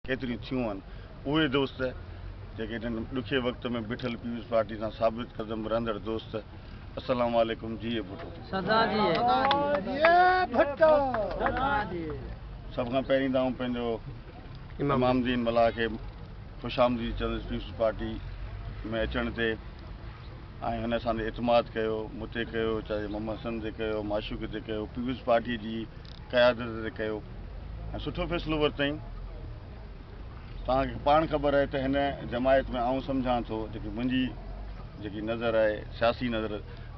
ڪيتريون ٿيون آهن. اهي دوست جيڪي هن ڏکي وقت ۾ بيٺل پيپلز پارٽي سان ثابت قدم رهندڙ دوست، السلام عليڪم. جيئي ڀٽو. سدا جيئي ڀٽو. سڀ کان پهرين ته آئون پنهنجو امام الدين ملاح کي خوش آمديد چوندس پيپلز پارٽي ۾ اچڻ تي، ۽ هن اسان تي اعتماد ڪيو، مون تي ڪيو، چاچي محمد حسن تي ڪيو، معشوق تي ڪيو، پيپلز پارٽي جي قيادت تي ڪيو ۽ سٺو فيصلو ورتائين. توهان کي پاڻ خبر آهي ته هن جماعت ۾ آئون سمجهان ٿو، جيڪي منهنجي جيڪي نظر آهي، سياسي نظر،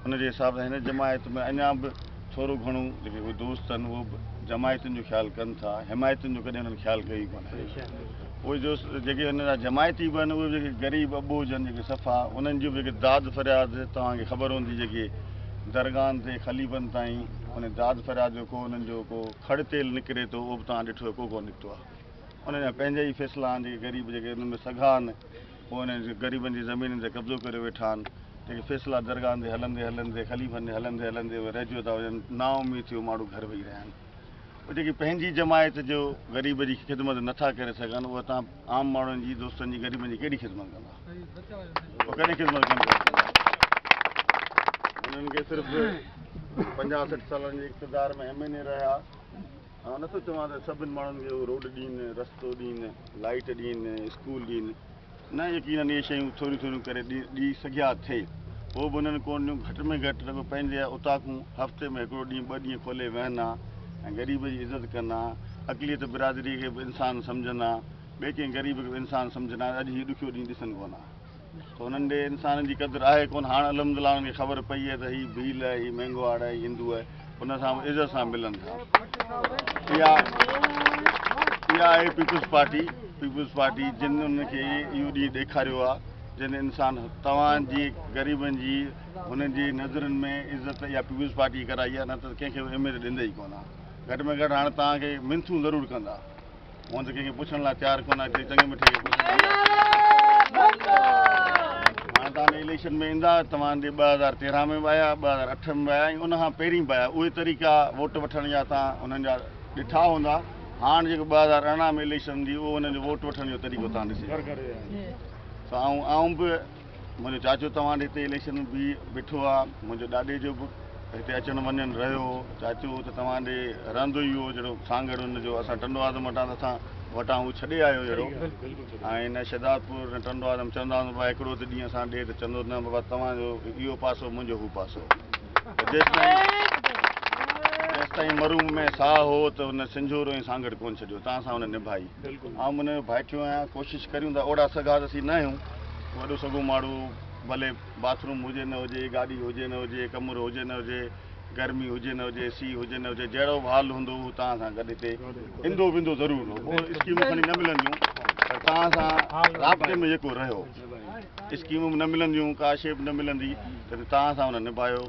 ان جي حساب سان هن جماعت ۾ اڃا به ٿورو گهڻو جيڪي اهي دوست آهن اهي به جماعتن جو خيال ڪن ٿا، حمايتن جو ڪڏهن انهن خيال ڪيو ئي ڪونهي. اهي دوست جيڪي هن جا جماعتي به آهن، اهي به جيڪي غريب اٻوجهه آهن، جيڪي صفا انهن جون به جيڪي داد فرياد توهان کي خبر هوندي، جيڪي درگاهن تي خليفن تائين ان داد فرياد جو ڪو انهن جو ڪو کڙ تيل نڪري ٿو، اهو به توهان ڏٺو ڪو ڪونه نڪتو آهي. انهن جا پنهنجا ئي فيصلا آهن. جيڪي غريب جيڪي انهن ۾ سگها آهن، اهي انهن غريبن جي زمينن تي قبضو ڪري ويٺا آهن. جيڪي فيصلا درگاهن تي هلندي هلندي، خليفن تي هلندي هلندي اهي رهجيو ٿا وڃن، نااميد ٿي ماڻهو گهر ويهي رهيا آهن. اهي جيڪي پنهنجي جماعت جو غريب جي خدمت نٿا ڪري سگهن، اهي توهان عام ماڻهن جي، دوستن جي، غريبن جي ڪهڙي خدمت ڪندا؟ اهي ڪڏهن خدمت ڪونه ڪندا. انهن کي صرف 50 60 سالن جي اقتدار ۾ ايم اين اي رهيا. آئون نٿو چوان ته سڀني ماڻهن کي روڊ ڏين، رستو ڏين، لائيٽ ڏين، اسڪول ڏين، نه، يقينن اهي شيون ٿوريون ٿوريون ڪري ڏئي سگهيا ٿي، پوء به انهن ڪونه ڏنيون. گهٽ ۾ گهٽ رڳو پنهنجي اوطاقون هفتي ۾ هڪڙو ڏينهن ٻه ڏينهن کولي ويهن ها ۽ غريب جي عزت ڪن ها، اقليت برادري کي به انسان سمجهن ها، ٻئي ڪنهن غريب کي به انسان سمجهن ها، اڄ هي ڏکيو ڏينهن ڏسن ڪونه ها. ته انهن ڏي انسانن جي قدر آهي ڪونه. هاڻ الحمدلله انهن کي خبر پئي آهي ته هي ڀيل آهي، هي مينگهواڙ آهي، هي هندو آهي، ان سان به عزت سان ملن ٿا. اها اها آهي پيپلز پارٽي. پيپلز پارٽي جن انهن کي اهو ڏينهن ڏيکاريو آهي، جن انسان توهان جي غريبن جي هنن جي نظرن ۾ عزت اها پيپلز پارٽي ڪرائي آهي، نه ته ڪنهن کي به اهميت ڏيندي ئي ڪونه. گهٽ ۾ گهٽ هاڻ توهان کي منٿون ضرور ڪندا. هونئن ته ڪنهن کي پڇڻ لاء تيار ڪونه آهي، چڱي مٺي کي پڇڻ. هاڻي توهان اليڪشن ۾ ايندا، توهان ڏي 2013 ۾ به آيا، 2008 ۾ به آيا ۽ ان کان پهرين به آيا. اهي طريقا ووٽ وٺڻ جا توهان انهن جا ڏٺا هوندا. هاڻ جيڪو 2018 ۾ اليڪشن ٿي، اهو انهن جو ووٽ وٺڻ جو طريقو توهان ڏسي. سو آئون به، منهنجو چاچو توهان ڏي هتي اليڪشن ۾ به بيٺو آهي، منهنجو ڏاڏي جو به هتي اچڻ وڃڻ رهيو هو، چاچو ته توهان ڏي رهندو ئي هو، جهڙو سانگهڙ هن جو، اسان ٽنڊو آدم وٽان ته اسان وٽان هو ڇڏي آيو جهڙو، ۽ نه شهدادپور نه ٽنڊو آدم. چوندا هئاسون بابا هڪڙو ته ڏينهن اسان ڏي، ته چوندو نه بابا، توهان جو اهو پاسو منهنجو هو پاسو. جيستائين مرحوم ۾ ساهه هو ته هن سنجهورو ۽ سانگهڙ ڪونه ڇڏيو، توهان سان هن نڀائي. آئون به هن جو ڀائٽيو آهيان. ڪوشش ڪريون ٿا، اوڙا سگها ته اسين نه آهيون. وڏو سگهو ماڻهو، ڀلي باٿ روم هجي نه هجي، گاڏي هجي نه هجي، ڪمرو هجي نه هجي، گرمي هجي نه هجي، سيءُ هجي نه هجي، جهڙو به حال هوندو، هو توهان سان گڏ هتي ايندو ويندو ضرور هو. پوء اسڪيمون کڻي نه ملنديون، پر توهان سان رابطي ۾ جيڪو رهيو، اسڪيمون به نه ملنديون، ڪا شيء به نه ملندي، ته توهان سان هن نڀايو.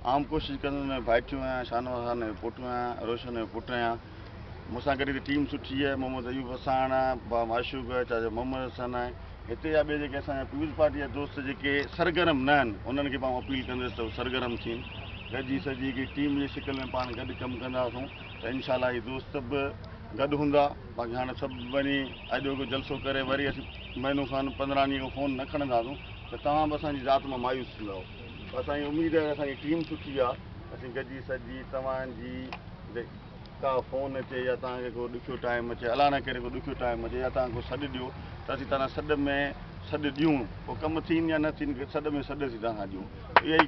عام ڪوشش ڪندو. هن جو ڀائٽيو آهيان، شاهنواز خان جو پٽ آهيان، روشن جو پٽ آهيان. مون سان گڏ هتي ٽيم سٺي آهي، محمد ايوب وساڻ آهي، ڀاء معشوق آهي، چاچا محمد حسن آهي. هتي جا ٻئي جيڪي اسان جا پيپلز پارٽي جا دوست جيڪي سرگرم نه آهن، انهن کي به آئون اپيل ڪندس ته هو سرگرم ٿين. گڏجي سڏجي هڪڙي ٽيم جي شڪل ۾ پاڻ گڏ ڪم ڪنداسون ته انشاء الله هي دوست به گڏ هوندا. باقي هاڻي سڀ وڃي اڄوڪو جلسو ڪري وري اسين مهينو کن 15 ڏينهن کان فون نه کڻنداسون ته توهان به اسان جي ذات مان مايوس ٿيندؤ. اسان جي اميد آهي، اسان جي ٽيم سٺي آهي، اسين گڏجي سڏجي توهان جي ڪا فون اچي يا توهان کي ڪو ڏکيو ٽائيم اچي، الله نه ڪري ڪو ڏکيو ٽائيم اچي يا توهان ڪو سڏ ڏيو ته اسين توهان سڏ ۾ سڏ ڏيون، پوء ڪم ٿين يا نه ٿين، سڏ ۾ سڏ اسين توهان کان ڏيون. اها ئي